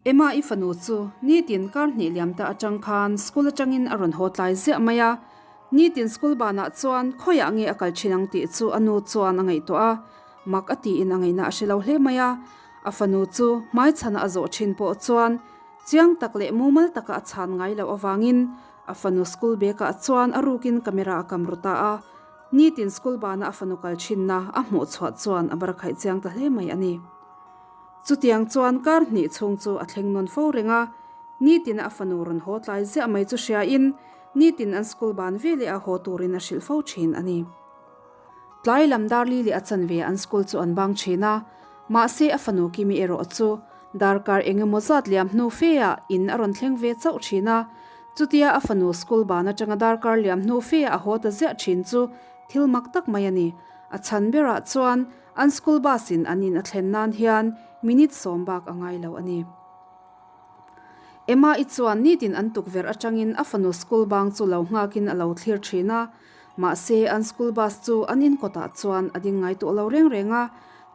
Emma i fanu chu nitin kar hnih liam ta atang khan school atangin a rawn haw tlai ziah mai a, nitin school banah chuan khawiah nge a kal thin ang tih chu a nu chuan a ngaihtuah a, mak a tiin a ngaihna a hre lo hle mai a, a fanu chu hmaichhana a zawh thin pawh chuan chiang tak leh mumal taka a chhan ngai loh avangin a fanu school bag ah chuan a rukin camera a kam ru ta a, nitin school bana a fanu kal thinna a hmuh chhuah chuan a barakhaih chiang ta hle mai a ni. Chutiang chuan kar hnih chhung chu a thleng nawn fo reng a, nitin a fanu rawn haw tlai ziah mai chu hriain nitin an school ban ve leh a haw turin a hrilh fo thin a ni. Tlai lam dar li leh a chanve an school chu an bang thin a, mahse a fanu Kimi erawh chu darkar eng emaw zat liam hnu fe ah in a rawn thleng ve chauh thin a, chutia a fanu school ban atanga darkar liam hnu fe ah a haw ta ziah thin chu thil mak tak mai a ni. A chhan berah chuan An school bus in an in a thlen nan hian minute sawm bak a ngai lo a ni. Emma i chuan nitin an tukverh atangin a fanu school bang chu lo nghakin a lo thlir thin a, mahse an school bus chu an in kawtah chuan a ding ngai tawh lo reng reng a,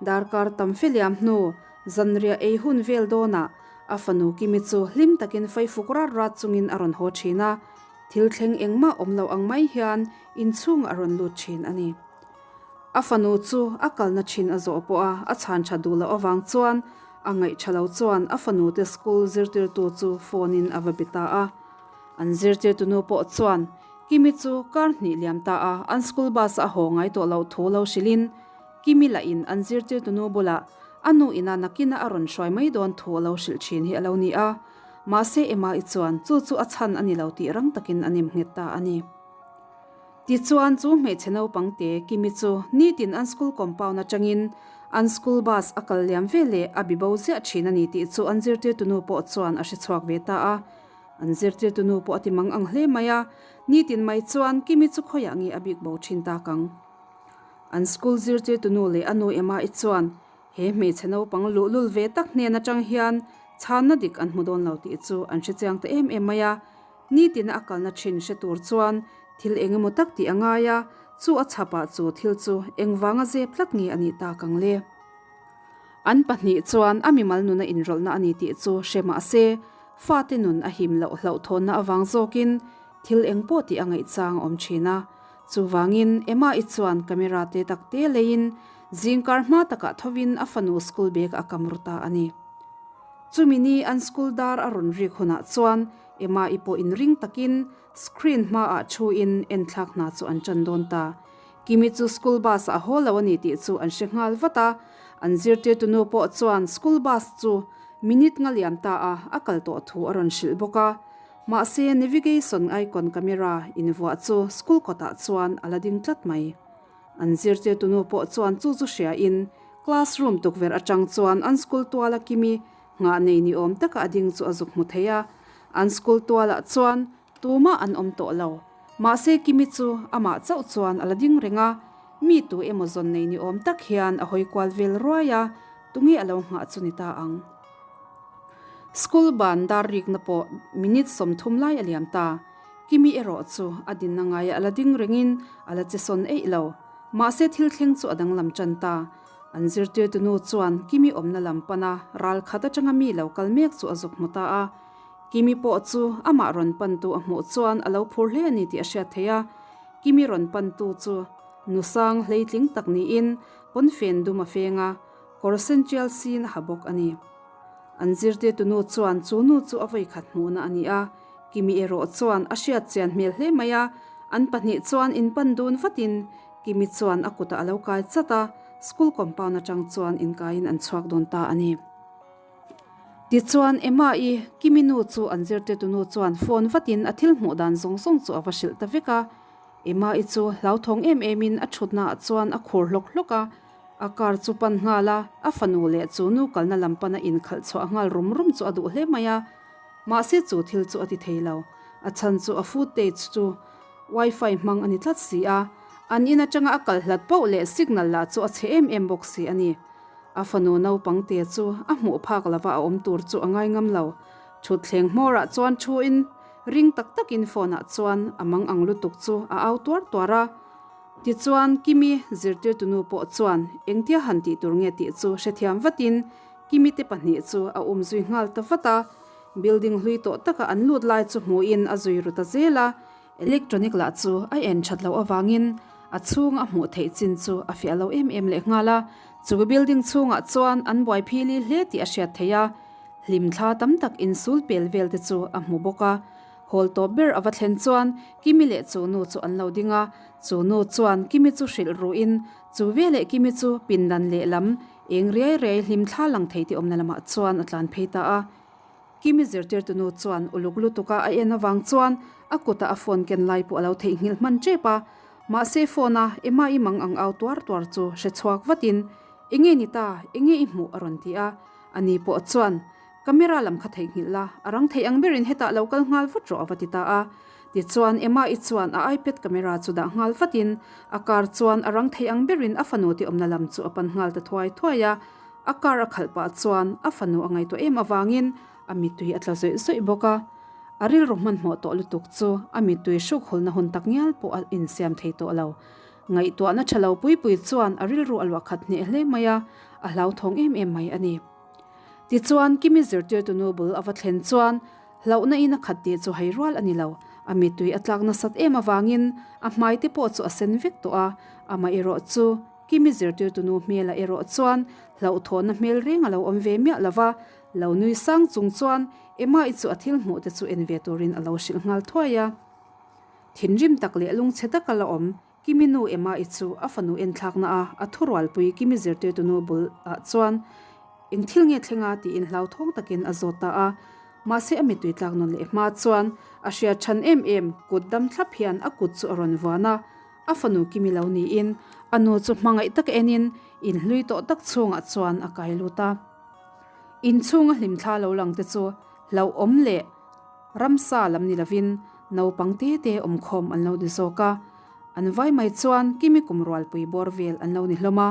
darkar tam fe liam hnu zanriah ei hun vel dawnah a fanu Kimi chu hlim takin faifuk rat rat chungin a rawn haw thin a, thil thleng engmah awm lo ang mai hian inchhungah a rawn lut thin a ni. A fanu chu a kalna thin a zawh pawh a, a chhan tha duh loh avang chuan a ngaih tha lo chuan a fanu te school zirtirtu chu phone in a va be ta a. An zirtirtu nu pawh chuan Kimi chu kar hnih liam ta a, an school bus a haw ngai tawh loh thu lo hrilh in Kimi lah in an zirtirtu nu bulah a nu ina nakina a rawn hruai mai dawn thu a lo hrilh thin hi a lo ni a. Mahse Emma i chuan chu chu a chhan a ni lo tih rang takin a nem nghet ta a ni. Tichuan chu hmeichhe naupang te Kimi chu nitin an school compound atangin an school bus a kal liam ve leh a bibo ziah thin a ni tih chu an zirtirtu nu pawh chuan a hrechhuak ve ta a. An zirtirtu nu pawh a ti mang ang hle mai a, nitin mai chuan Kimi chu khawiah nge a bik bo thin tak ang. An school zirtirtu nu leh a nu Emma-i chuan he hmeichhe naupang luhlul ve tak hnen atang hian chhanna dik an hmu dawn lo tih chu an hrechiang ta em em mai a. Nitina a kalna thin hre tur chuan thil eng emaw tak tih a ngai a, chu a chhapah chu thil chu engvanga zep tlat nge a nih tak ang le? An pahnih chuan a mimal nuna inrawlhna a ni tih chu hre mah se, fate nun a him loh hlauhthawnna avang zawkin thil eng pawh tih a ngaihchang a awm thin a. Chuvangin Emma-i chuan camera te tak te leiin zingkar hma takah thovin a fanu school bag a kam ru ta a ni. Chumi ni an school dar a rawn rik hunah chuan Emma-i pawh inring takin screen hmaah thuin enthlak hna chu an tan dawn ta. Kimi chu school bus a haw lo a ni tih chu an hre nghal vat a, an zirtirtu nu pawh chuan school bus chu minute nga liam ta a a kal tawh thu a rawn hrilh bawk a. Mahse navigation icon camera invuah chu school kawtah chuan a la ding tlat mai. An zirtirtu nu pawh chuan chu chu hriain classroom tukverh atang chuan an school tuala Kimi Nghah nei ni awm taka a ding chu a zuk hmu thei a, an school tualah chuan tumah an awm tawh lo. Mahse Kimi chu amah chauh chuan a la ding reng a, mi tu emaw zawn nei ni awm tak hian a hawi kual vel ruai a, tunge a lo nghah chu ni ta ang. School ban dar rikna pawh minute 30 lai a liam ta. Kimi erawh chu a dinna ngaia a la ding rengin a la che sawn eih lo. Mahse thil thleng chu a danglam tan ta. An zirtirtu nu chuan Kimi awmna lam pana ral khat atanga mi lo kal mek chu a zuk hmu ta a. Kimi pawh chu amah rawn pantu a hmuh chuan a lo phur hle a ni tih a hriat theih a. Kimi rawn pantu chu nusang hleitling tak niin pawnfen dum a feng a, kawr sen tial sin a ha bawk a ni. An zirtirtu nu chuan chu nu chu a vawikhat hmuhna a ni a, Kimi erawh chuan a hriat chian hmel hle mai a, an pahnih chuan inpan dun vatin Kimi chuan a kutah a lo kai chat a, school compound atang chuan inkaiin an chhuak dawn ta a ni. Tichuan, Emma-i, Kimi nu chu an zirtirtu nu chuan phone vatin a thil hmuh dan zawng zawng chu a va hrilh ta vek a. Emma-i chu hlauthawng em emin a thutnaah chuan a khur hlawk hlawk a, a car chu pan nghal a, a fanu leh chu nu kalna lam pana inkhalh chhuah nghal rum rum chu a duh hle mai a. Mahse chu thil chu a ti thei lo, a chhan chu a footage chu Wifi hmang a ni tlat si a, an in atanga a kal hlat poh leh signal lah chu a chhe em em bawk si a ni. A fanu naupang te chu a hmuh phak lova a awm tur chu a ngai ngam lo. Thutthleng hmawrah chuan thuin ring tak takin phone ah chuan a mang ang lutuk chu a au tuar tuar a. Tichuan Kimi zirtirtu nu pawh chuan engtia han tih tur nge tih chu hrethiam vatin. Kimi te pahnih chu a umzui nghal ta vat a. Building hlui tawh taka an lut lai chu hmuhin a zui ru ta zel a. Electronic lah chu a en that loh avangin a chhung a hmuh theih chin chu a fiah lo em em leh nghal a. Chu building chhungah chuan an buai phili hle tih a hriat theih a. Hlimthla tam tak insul pel vel te chu a hmu bawk a. Hall tawp ber a va thlen chuan Kimi leh chu nu chu an lo ding a. Chu nu chuan Kimi chu hrilh ruhin chu veleh Kimi chu pindan lehlam eng riai riai hlimthla lang thei tih awmna lamah chuan a tlan phei ta a. Kimi zirtirtu nu chuan uluk lutuka a en avang chuan a kutah a phone ken lai pawh a lo theihnghilh hman tep a. Mahse phone a Emma i mang ang au tuar tuar chu hre chhuak vatin, Enge ni ta? Enge i hmuh? a rawn ti a. Ani pawh chuan, Camera lam kha theihnghilh la, a rang thei ang berin hetah lo kal nghal vat rawh a va ti ta a. Tichuan Emma i chuan a iPad camera chu dah nghal vatin a car chuan a rang thei ang berin a fanu te awmna lam chu a pan nghal ta thuai thuai a. A car a khalh pah chuan a fanu a ngaihtuah em avangin a mittui a tla zawih zawih bawk a. A rilru hmanhmawh tawh lutuk chu a mittui hruk hawlna hun tak ngial pawh a insiam thei tawh lo. Ngaihtuahna tha lo pui pui chuan a rilru a luah khat hneh hle mai a, a hlauthawng em em mai a ni. Tichuan Kimi zirtirtu nu bul a va thlen chuan hlauhna in a khat tih chu hai rual a ni lo. A mittui a tlak nasat em avangin a hmai te pawh chu a sen vek tawh a, amah erawh chu Kimi zirtirtu nu hmelah erawh chuan hlauhthawhna hmel reng a lo awm ve miah lo va, lo nui sang chung chuan Emma-i chu a thil hmuh te chu en ve turin a lo hrilh nghal thuai a. Thinrim tak leh lungchhe taka la awm Kimi nu Emma-i chu a fanu enthlakna a a thurualpui Kimi zirtirtu nu bulah chuan eng thil nge thleng a tiin hlauthawng takin a zawt ta a. Mahse a mittui tlak nawn leh hma chuan a hriat chhan em em kut dam thlap hian a kut chu a rawn vuan a. A fanu Kimi lo niin a nu chu hmangaih tak enin inhlui tawh tak chhungah chuan a kai lut a. Inchhunga hlimthla lo lang te chu hlauhawm leh ramsa lam ni lovin naupang te te awmkhawm an lo ni zawk a. An vai mai chuan Kimi kum rualpui bawr vel an lo ni hlawm a.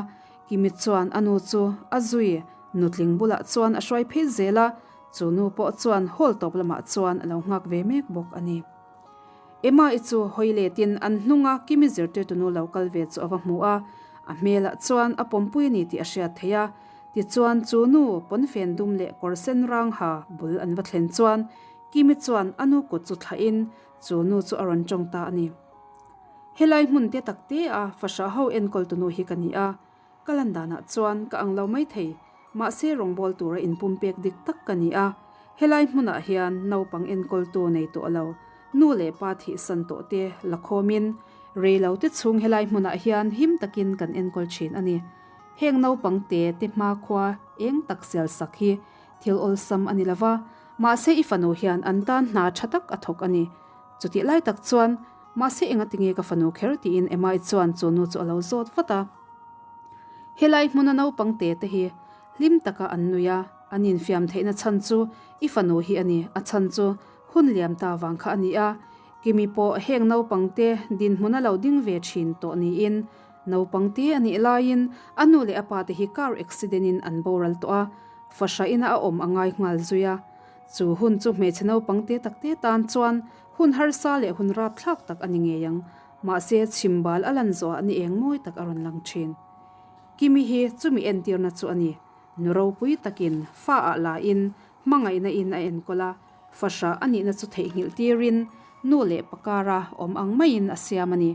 Kimi chuan a nu chu a zui nutling bulah chuan a hruai phei zel a, chu nu pawh chuan hall tawp lamah chuan a lo nghak ve mek bawk a ni. Emma-i chu hawi letin an hnunga Kimi zirtirtu nu lo kal ve chu a va hmu a, a hmelah chuan a pawmpui a ni tih a hriat theih a. Tichuan chu nu pawnfen dum leh kawr sen rang ha bul an va thlen chuan Kimi chuan a nu kut chu thlahin chu nu chu a rawn tawng ta a ni. Helai hmun te tak te a fahrah ho enkawltu nu hi ka ni a, Ka lan danah chuan ka ang lo maithei, mahse rawngbawl tura inpumpek dik tak ka ni a. Helai hmunah hian naupang enkawltu nei tawh lo, nu leh pa thihsan tawh te la khawmin rei lo te chhung helai hmunah hian him takin kan enkawl thin a ni. Heng naupang te te hmakhua eng tak sial sak hi thil awlsam a ni lo va, mahse i fanu hian an tan hna tha tak a thawk a ni. Chutih lai tak chuan mahse engatinge ka fanu kher tiin Emma-i chuan chu nu chu a lo zawt vat a. Helai hmuna naupang te te hi hlim taka an nui a, an infiam theihna chhan chu i fanu hi a ni, a chhan chu hun liam ta vang kha a ni a, Kimi pawh heng naupang te dinhmuna lo ding ve thin tawh niin naupang te a nih laiin a nu leh a pa te hi car accident in an boral tawh a, fahrah ina a awm a ngai nghal zui a, chu hun chu hmeichhe naupang te tak te tan chuan hun harsa leh hun rapthlak tak a ni ngei ang. Mahse, chhimbal a lan zawhah ni eng mawi tak a rawn lang thin. Kimi hi chumi entirna chu a ni. Nu ropui takin fa ah lain hmangaihna in a enkawl a, fahrah a nihna chu theihnghilh tirin nu leh pa kara awm ang maiin a siam a ni.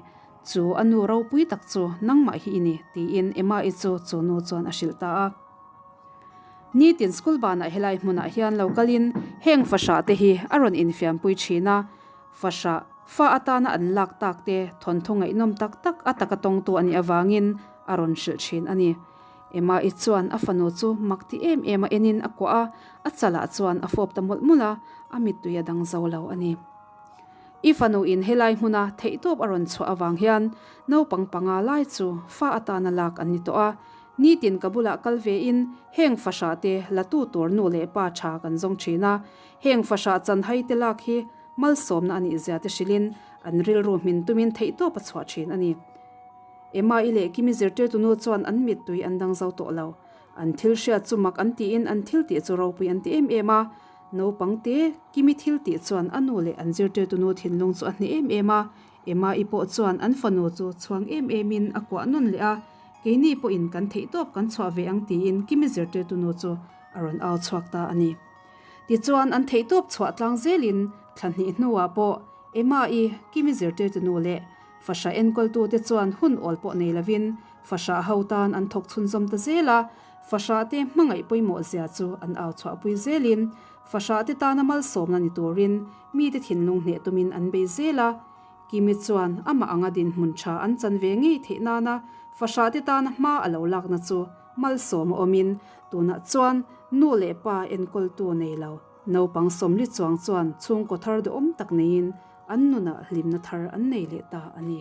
Chu a nu ropui tak chu nangmah hi i ni, tiin Emma-i chu chu nu chuan a hrilh ta a. Nitin school banah helai hmunah hian lo kalin heng fahrah te hi a rawn infiampui thin a, Fahrah, fa atana an lak tak te thawnthu ngaihnawm tak tak a taka tawngtu a nih avangin a rawn hrilh thin a ni. Emma-i chuan a fanu chu mak ti em em a enin a kuah a, a chalah chuan a fawp ta mawlh mawlh a, a mittui a dang zo lo a ni. I fanu in helai hmuna theihtawp a rawn chhuah avang hian naupang panga lai chu fa atana lak an ni tawh a, nitin ka bulah kal ve in heng fahrah te la tu tur nu leh pa tha kan zawng thin a, heng fahrah chanhai te lak hi Malsawmna a nih zia te hrilhin an rilru hmin tumin theihtawp a chhuah thin a ni. Emma-i leh Kimi zirtirtu nu chuan an mittui an dang zo tawh lo. An thil hriat chu mak an tiin an thil tih chu ropui an ti em em a. Naupang te Kimi thil tih chuan a nu leh an zirtirtu nu thinlung chu a hneh em em a. Emma-i pawh chuan an fanu chu chhuang em emin a kuah nawn leh a, keini pawhin kan theihtawp kan chhuah ve ang tiin Kimi zirtirtu nu chu. a rawn au chhuak ta a ni. Tichuan an theihtawp chhuah tlang zelin thla hnih hnuah pawh Emma-i, Kimi zirtirtu nu leh fahrah enkawltute chuan hun awl pawh nei lovin fahrah ho tan an thawk chhunzawm ta zel a, fahrahte hmangaih pawimawh zia chu an au chhuahpui zelin fahrahte tana malsawmna ni turin mite thinlung hneh tumin an bei zel a. Kimi chuan amah anga dinhmun tha an chan ve ngei theih nana fahrahte tana hma a lo lakna chu malsawm a awmin tunah chuan nu leh pa enkawltu nei lo naupang 40 chuang chuan chhungkaw thar duhawm tak neiin an nunah hlimna thar an nei leh ta a ni.